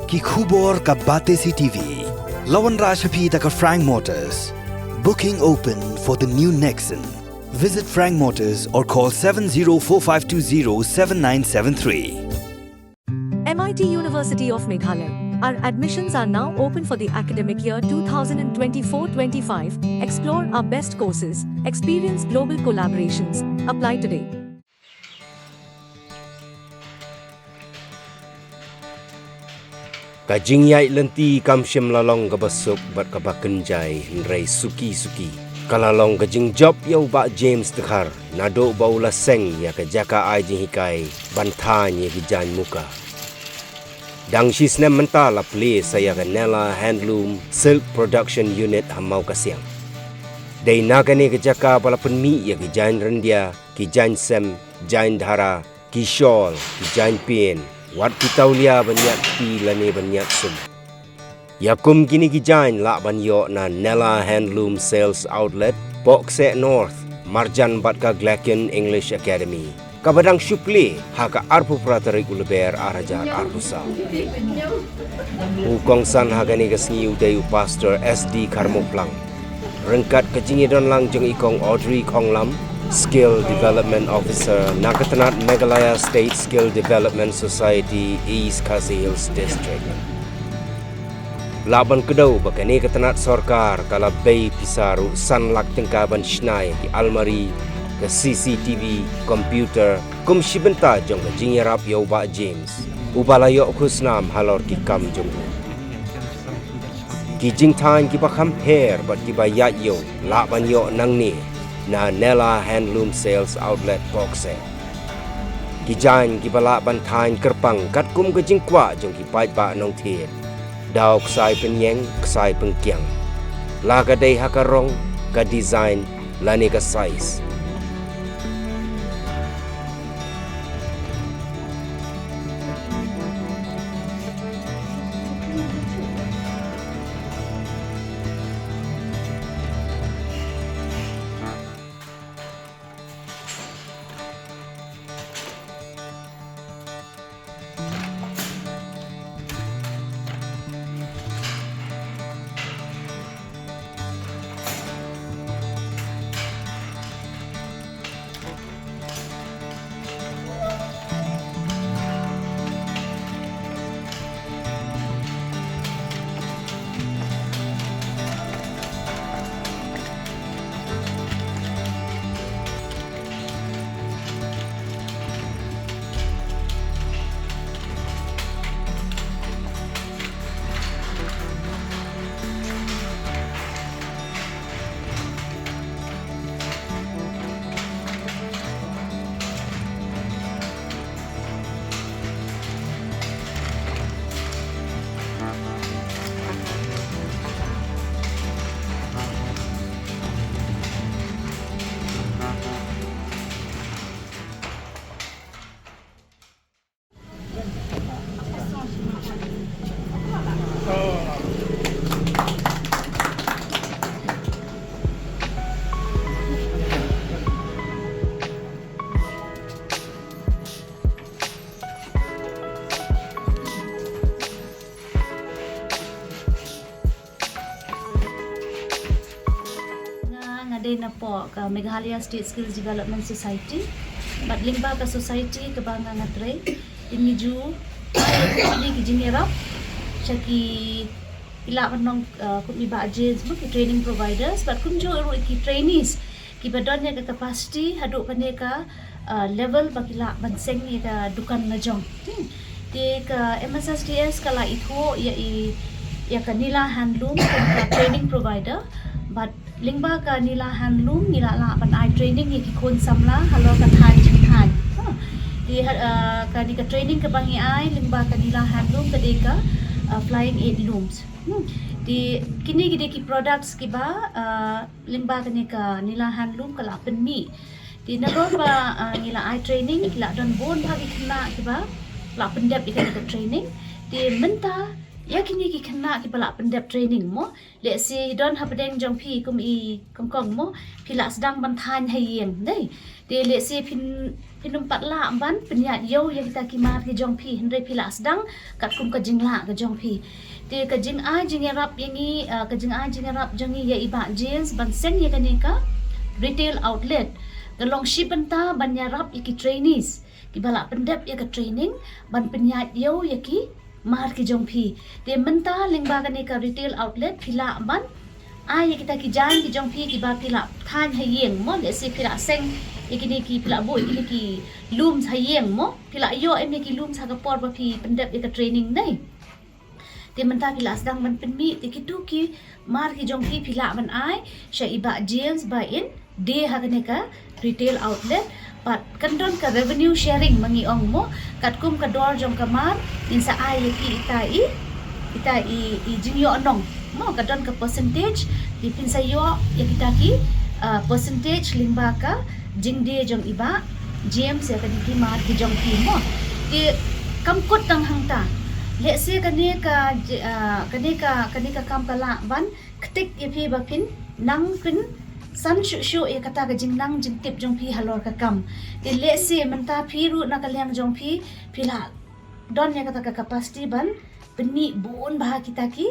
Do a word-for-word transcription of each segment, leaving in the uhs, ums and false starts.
Ki khubor ka Batesi T V. La wanrah sha phi da ka Frank Motors. Booking open for the new Nexon. Visit Frank Motors or call seven zero four five two zero seven nine seven three. M I T University of Meghalaya. Our admissions are now open for the academic year two thousand twenty-four twenty-five. Explore our best courses, experience global collaborations. Apply today. Ka jingïaid lynti kam shym la long kaba suk bad kaba kynjai, hynrei suki suki ka la long ka jingjop ïa u Bah James Dkhar naduh ba u la seng ïa ka jaka ai jinghikai ban thaiñ ïa ki jaiñ muka. Dang shi snem mynta la plie sa ïa ka Nella Handloom Silk Production Unit ha Mawkasiang. Dei na kane ka jaka ba la pynmih ïa ki jaiñ ryndia, ki jaiñ sem, jaiñ dhara, ki shawl, ki jaiñ pien, wat ki taulia ban ïaid kti lane ban ïaid sum. Ïa kum kine ki jaiñ lah ban ïoh na Nella Handloom Sales Outlet, Pohkseh North, marjan bad ka Glaken English Academy, kaba dang shu plie ha ka arphew phra tarik u Lber ar hajar arphew saw. U kongsan ha kane ka sngi u dei u Pastor S D Kharmukplang. Ryngkat ka jingïadon lang jong i Kong Audrey Khonglam, Skill Development Officer na ka tnat Meghalaya State Skill Development Society, East Khasi Hills District. Lah ban kdew ba kane ka tnat sorkar ka la bei pisa ruh san lak tyngka ban shna ïa ki almari, ka C C T V, computer, kum shi bynta jong ka jingïarap ïa u Bah James, uba la ïoh khusnam halor ki kam jong u. Ki jingthaiñ kiba kham pher bad kiba ïaid ïew lah ban ïoh nangne na Nella Handloom Sales Outlet, Pohkseh. Ki jaiñ kiba lah ban thaiñ kyrpang katkum ka jingkwah jong ki paidbah nongthied. Da u ksai pynïeng, ksai pynkiang. La ka dei ha ka rong, ka design, lane ka size. Nga, nga dei na poh ka Meghalaya State Skills Development Society. Bad lyngba ka society kaba nga nga trei, ngi ju ai ki jingïarap sha ki, ki lah ban long, uh, kum i Bah James mo, ki training providers, bad kumjuh ruh ki trainees kiba don ïa ka capacity haduh kane ka, uh, level ba ki lah ban seng ïa ka dukan la jong. Hmm. Te ka M S S D S ka la ithuh ïa i, ïa ka Nila Handloom kum ka training provider, bad lyngba ka Nila Handloom ngi la lah ban ai training ïa ki khun samla halor ka thaiñ jingthaiñ. Ha. Te ha, uh, kane ka training kaba ngi ai lyngba ka Nila Handloom ka dei ka, uh, Flying Eight Looms. Hmm. Te kine ki dei ki products kiba, uh, lyngba kane ka Nila Handloom ka la pynmih. Te nalor ba, ah, ngi la ai training, ki la don bun bha ki khynnah kiba la pyndep ïa kane ka training. Te mynta ïa kine ki khynnah kiba la pyndep training mo, lehse don hapdeng jong phi kum i Kong Kong mo, phi la sdang ban thaiñ ha ïing, dei. Te lehse phin, phin ym pat lah ban pynïaid ïew ïa kita ki mar ki jong phi, hynrei phi lah sdang katkum ka jinglah ka jong phi. Te ka jingai jingïarap ïa ngi, ah, ka jingai jingïarap jong ngi ïa i Bah James ban seng ïa kane ka retail outlet, ka long shi bynta ban ïarap ïa ki trainees kiba lah pyndep ïa ka training ban pynïaid ïew ïa ki mar ki jong phi. Te mynta lyngba kane ka retail outlet phi lah ban ai ïa kita ki jaiñ ki jong phi kiba phi lah thaiñ ha ïing mo, lehse phi lah seng ïa kine ki, phi lah buh ïa kine ki looms ha ïing mo, phi lah ïoh em ïa ki looms ha ka por ba phi pyndep ïa ka training ne. Te mynta phi lah sdang ban pynmih, te kitu ki mar ki jong phi phi lah ban ai sha i Bah James ba in die ha kane ka retail outlet. Bad kan don ka revenue sharing ma ngi ong mo, katkum ka dor jong ka mar ngin sa ai ïa ki ita i, ita i, i jingïohnong mo, ka don ka percentage, te phin sa ïoh ïa kita ki, ah, percentage lyngba ka jingdie jong i Bah James ïa kane ki mar ki jong phi mo. Te kam kut tang hangta, lehse kane ka, ah, kane ka, kane ka kam ka lah ban ktik ïa phi ba phin nang pynsan shuh shuh ïa kata ka jingnang jingtip jong phi halor ka kam. Te lehse mynta phi ruh na ka liang jong phi phi lah don ïa kata ka capacity ban pynmih bun bha kita ki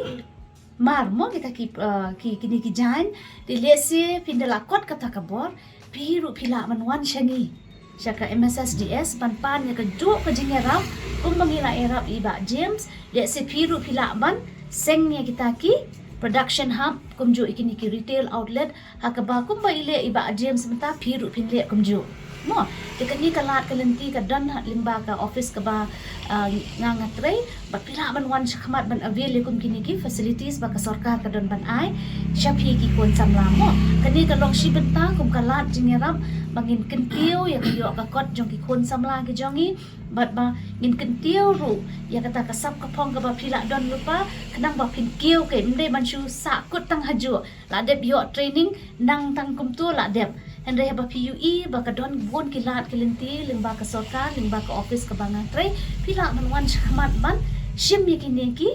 mar mo, kita ki, ah, ki, kine ki jaiñ. Te lehse phin da lah kot kata ka bor, phi ruh phi lah ban wan sha ngi, sha ka M S S D S, ban pan ïa kajuh ka jingïarap kumba ngi lah ïarap i Bah James. Lehse phi ruh phi lah ban seng ïa kita ki production hub kumjuh ïa kine ki retail outlet, ha kaba kumba i leh i Bah James mynta phi ruh phin leh kumjuh mo. Te kane ka lad ka lynti ka don ha lyngba ka office kaba, ah, nga nga trei, bad phi lah ban wan shakhmat ban avail ïa kum kine ki facilities ba ka sorkar ka don ban ai sha phi ki khun samla mo. Kane ka long shi bynta kum ka lad jingïarap ba ngin kyntiew ïa ka ïoh ka kot jong ki khun samla ki jong ngi, bad ba ngin kyntiew ruh ïa kata ka sap ka phong kaba phi lah don lypa, khnang ba phin kiew, ka ym dei ban shu sah kut tang hajuh. Lah dep ïoh training nang tang kumto lah dep. Hynrei haba phi ïohi ba ka don bun ki lad ki lynti lyngba ka sorkar, lyngba ka office kaba nga trei, phi lah ban wan shakhmat ban shim ïa kine ki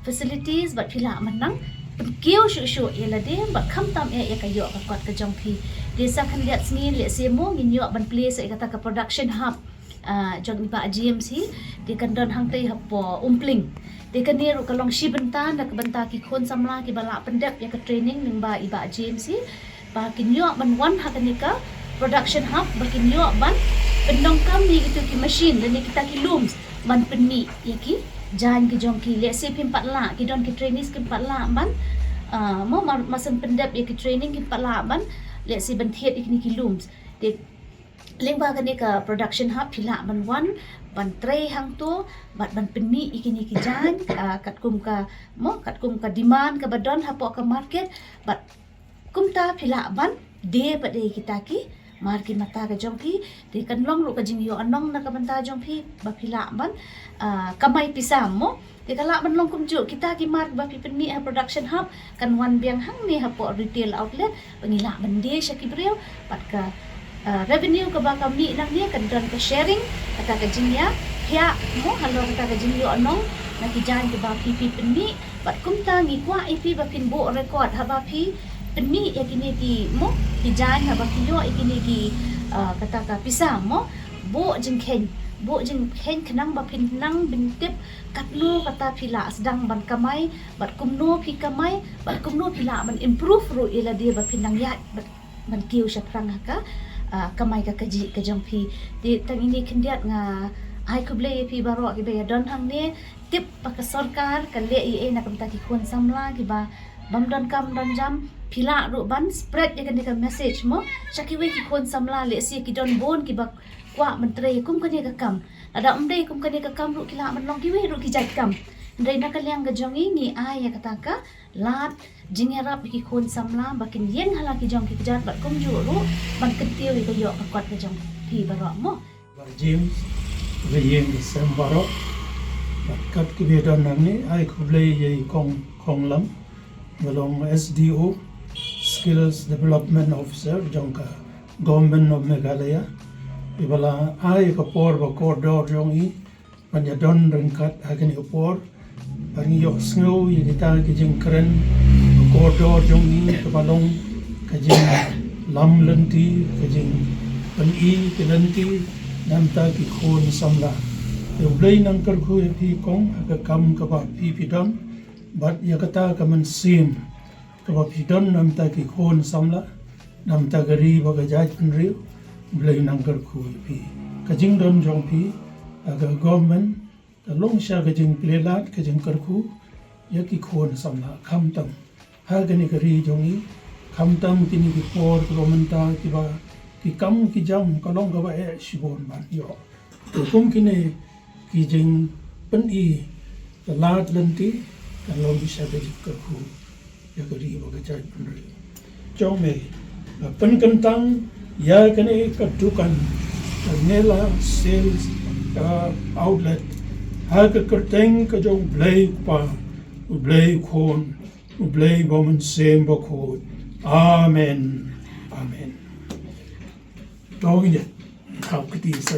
facilities bad phi lah ban nang pynkiew shuh shuh ïa lade bad khamtam eh ïa ka ïoh ka kot ka jong phi. Te sa khyndiat sngi lehse mo ngin ïoh ban plie sa ïa kata ka production hub, ah, jong i Bah James hi, te kan don hangtei hapoh Umpling. Te kane ruh ka long shi bynta na ka bynta ki khun samla kiba lah pyndep ïa ka training lyngba i Bah James hi, ba kin ïoh ban wan ha kane ka production hub, ba kin ïoh ban pyndonkam ïa kitu ki machine lane kita ki looms ban pynmih ïa ki jaiñ ki jong ki. Lehse phim pat lah, ki don ki trainees kim pat lah ban, ah, mo, mar, mar shen pyndep ïa ki training kim pat lah ban, lehse ban thied ïa kine ki looms. Te lyngba kane ka production hub phi lah ban wan ban trei hangto bad ban pynmih ïa kine ki jaiñ, ah, katkum ka mo, katkum ka demand kaba don hapoh ka market, bad kumta phi lah ban die pat ïa kita ki mar ki mata ka jong phi. Te kan long ruh ka jingïohnong na ka bynta jong phi ba phi lah ban, ah, kamai pisa mo. Te ka lah ban long kumjuh, kita ki mar ba phi pynmih ha production hub kan wan biang hangne hapoh retail outlet ba ngi lah ban die sha ki briew, bad ka, ah, revenue kaba ka mih nangne kan don ka sharing, kata ka jingïaphiah mo halor kata ka jingïohnong na ki jaiñ kiba phi phi pynmih. Bad kumta ngi kwah ïa phi ba phin buh record haba phi pynmih ïa kine ki mo, ki jaiñ, haba phi ïoh ïa kine ki, ah, kata ka pisa mo, buh jingkheiñ, buh jingkheiñ khnang ba phin nang pyntip katno kata phi lah sdang ban kamai, bad kumno phi kamai, bad kumno phi lah ban improve ruh ïa lade ba phin nang ïaid ban, ban kiew shaphrang ha ka, ah, kamai ka kajih ka jong phi. Te tang ine khyndiat nga ai khublei ïa phi baroh kiba ïa don hangne. Tip ba ka sorkar ka leh ïa ei na ka bynta ki khun samla kiba bym don kam don jam. Phi lah ruh ban spread ïa kane ka message mo sha kiwei ki khun samla, lehse ki don bun kiba kwah ban trei kum kane ka kam. Lada ym dei kum kane ka kam ruh ki lah ban long kiwei ruh ki jait kam. Hynrei na ka liang ka jong ngi, ngi ai ïa kata ka lad jingïarap ïa ki khun samla ba kin ïeng ha la ki jong ki kjat bad kumjuh ruh ban kyntiew ïa ka ïoh ka kot ka jong phi baroh mo. Bah James, ba ïeng ki sem baroh. Bad kat kiba don hangne, ai khublei ïa i Kong Khonglam, ba long S D O, Skills Development Officer jong ka Government of Meghalaya. Iba la ai ka por bad ka kordor jong i ban ïa don ryngkat ha kane ka por. Ba ngi ïohsngew ïa kita ki jingkren, ka kordor jong i kaba long ka jinglamlynti, ka jing Pyni ki lynti na bynta ki khun samla. Te U Blei nang kyrkhu ïa phi kong ha ka kam kaba phi phi don, bad ïa kata ka mynsiem kaba phi don na bynta ki khun samla, na bynta ka ri bad ka jaitbynriew. U Blei nang kyrkhu ïa phi. Ka jingdon jong phi ha ka government ka long sha ka jingplie lad, ka jingkyrkhu ïa ki khun samla, khamtam ha kane ka ri jong ngi, khamtam kine ki por kiba mynta, kiba ki kam ki jam ka long kaba eh shibun ban ïoh. Te kum kine ki jingpyni ka lad lynti, ka long sha ka jingkyrkhu ïa ka ri bad ka jaitbynriew. Jong me, nga pynkyntang ïa kane ka dukan, ka Nela Sales, uh, Outlet, ha ka kyrteng ka jong U Blei Kpa, U Blei Khun, U Blei Ba Mynsiem Bakhuid. Amen. Amen. To ngin ïa khap kti sa.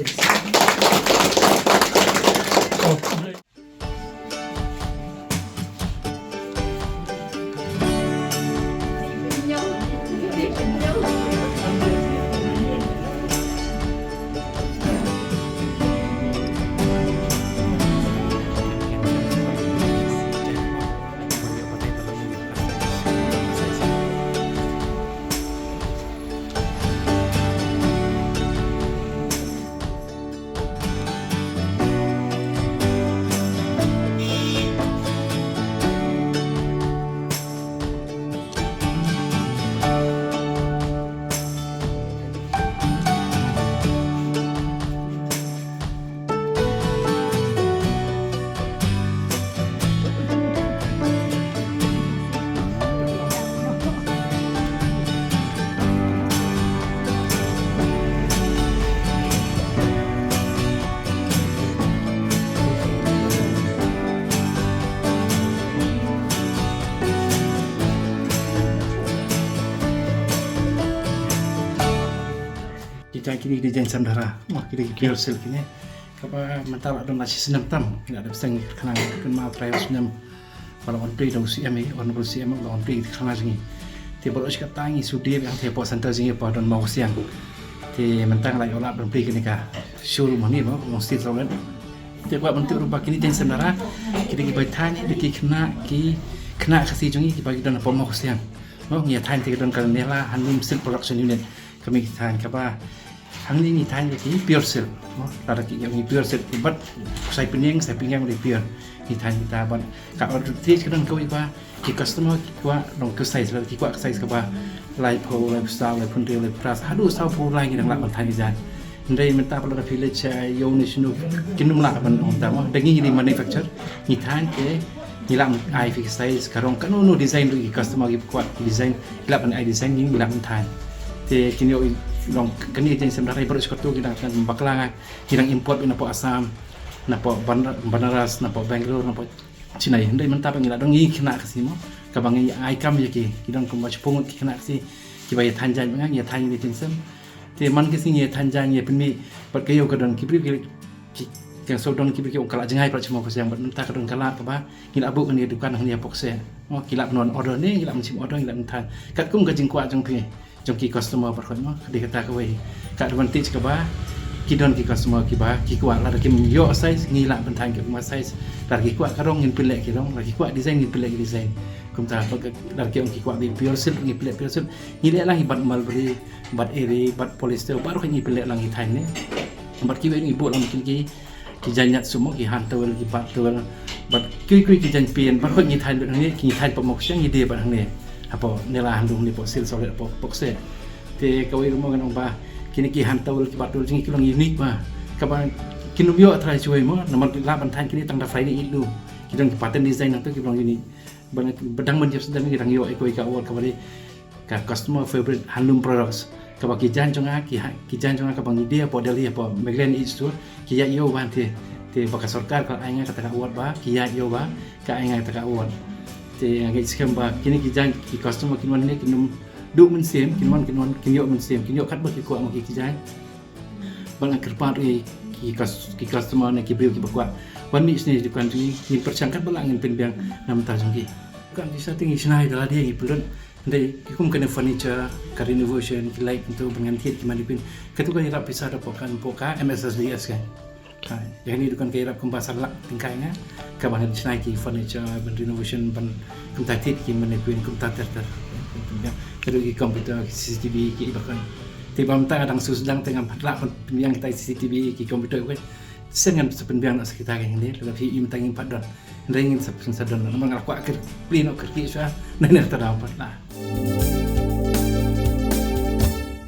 Ki jaiñ kine ki dei jaiñ samdhara. Mo, ki dei ki pure silk kine. Kaba mynta la don la shi snem tam ki la dep seng ki khnang, kynmaw trai u snem ba la wan plie da u C M, eh, Honorable C M la wan plie ki khnang jong ngi. Te baroh shi katta ngi shu die biang te hapoh centre jong ngi hapoh don Mawsiang. Te mynta nga la ïoh lad ban plie kane ka showroom hangne mo, long steel outlet. Te kwah ban tip ruh ba kine jaiñ samdhara ki dei kiba thaiñ da ki khynnah, ki khynnah Khasi jong ngi kiba ki don hapoh Mawsiang. Mo, ngi ïa thaiñ te ki don ka Nela Handloom Silk Production Unit. Kaba ngi thaiñ kaba hangne ngi thaiñ da ki pure silk, mo, lada ki ong pure silk bad ksai pynïeng, ksai pynïeng dei pure. Ngi thaiñ kita bad ka advantage ka don kawei ba ki customer ki kwah long ka size, lada ki kwah ka size kaba laiphew, laiphew saw, laiphew hynriew, laiphew phra, haduh sawphew lai ngi dang lah ban thaiñ ïa jaiñ. Hynrei mynta pat lada phi leit sha ïew ne shano kin ym lah ban ong ta mo, da ngi ngi dei manufacture, ngi thaiñ te ngi lah ban ai phi ka size, ka rong, kano kano design ruh ki customer ki kwah ki design, ngi lah ban ai design, ngi lah ban thaiñ. Te kin ïoh long kane jaiñ samdhara baroh shi katta ki dang bakla nga, ki dang import napoh Assam, napoh Ban-, Banaras, napoh Bangalore, napoh Chennai. Hynrei mynta ba ngi la don ngi khynnah Khasi mo, kaba ngi ai kam ïa ki, ki don kumba shiphew ngut ki khynnah Khasi kiba ïa thaiñ jaiñ bad nga, ngi ïa thaiñ ïa ki jaiñ sem. Te man ki sngi ngi ïa thaiñ jaiñ, ngi ïa pynmih bad ka ïew ka don ki briew ki, ki, ki shu don ki briew ki ong ka la jngai palat sha Mawsiang, bad mynta ka don ka lad kaba ngi la buh kane ka dukan hangne hapoh Kseh. Mo, ki lah ban wan order ne, ngi lah ban shim order, ngi lah ban thaiñ katkum ka jingkwah jong phi, jong ki customer baroh mo. Ka dei kata kawei ka advantage kaba ki don ki customer kiba ki kwah, lada kim ïoh size ngi lah ban thaiñ katkum ka size, lada ki kwah ka rong ngin pynleh ki rong, lada ki kwah design ngin pynleh ki design. Kumta bad lada ki ong ki kwah pure silk ngi pynleh pure silk, ngi leh lang hi bad mulberry, bad eri, bad polyester, baroh ngi pynleh lang, ngi thaiñ ne. Bad kiwei ngi buh lang kin ki, ki jaiññiat sum mo, ki hand towel, ki bath towel, bad kiwei kiwei ki jaiñpien, baroh ngi thaiñ bad hangne, ngi thaiñ hapoh Mawsiang, ngi die bad hangne hapoh Nela Handloom ne, hapoh Sales Outlet hapoh, hapoh Kseh. Te kawei ruh mo ngan ong ba kine ki hand towel, ki bath towel jong ngi ki long unique ba, kaba kin ym ïoh trai shuwa mo, namar lah ban thaiñ kine tang da Friday Eid Loom. Ki don ki pattern design hangto kiba long unique. Ba nga, ba dang ban jop sdang ngi dang ïoh ïa kawei ka award kaba dei ka customer favorite handloom products, kaba ki jaiñ jong nga, ki ha-, ki jaiñ jong nga kaba ngi die hapoh Delhi hapoh Meghalaya Eid Store, ki ïa ïoh ban te, te ba ka sorkar ka ai nga kata ka award ba, ki ïa ïoh ba ka ai nga kata ka award. Te nga ngeit skhem ba kine ki jaiñ, ki customer kin wan ne kin ym duh mynsiem, kin wan, kin wan, kin ïoh mynsiem, kin ïoh katba ki kwah ma ki, ki jaiñ. Bad nga kyrpad ïa ki cus-, ki customer ne ki briew kiba kwah wan mih shane sha dukan jong ngi, ngin pyrshang katba lah ngin pynbiang na bynta jong ki. Dukan jong ngi sa te ngi shna ïa da lade, ngi pynlut Hynrei ki kum kane furniture, ka renovation, ki light, kumto ban ngan thied ki mannequin, kato ka ïarap pisa da pok kan pok ka M S S D S ka. Ha, ïa kane dukan ka ïarap kumba san lak tyngkai nga, ka ban shna ki furniture, ban renovation, ban kumta thied ki mannequin, kumta ter ter. Kato ki computer, ki C C T V, ki iba kan. Te ba mynta dang shu sdang te ngam pat lah pynbiang kita C C T V, ki computer kan. Shen ngan sa pynbiang na sa kita ka hynrei, lada phi i mynta ngim pat don. Hynrei ngin sa pynsa don, namar nga la kwah kyrpli noh kyrkieh shuwa, na ne ta dang pat lah.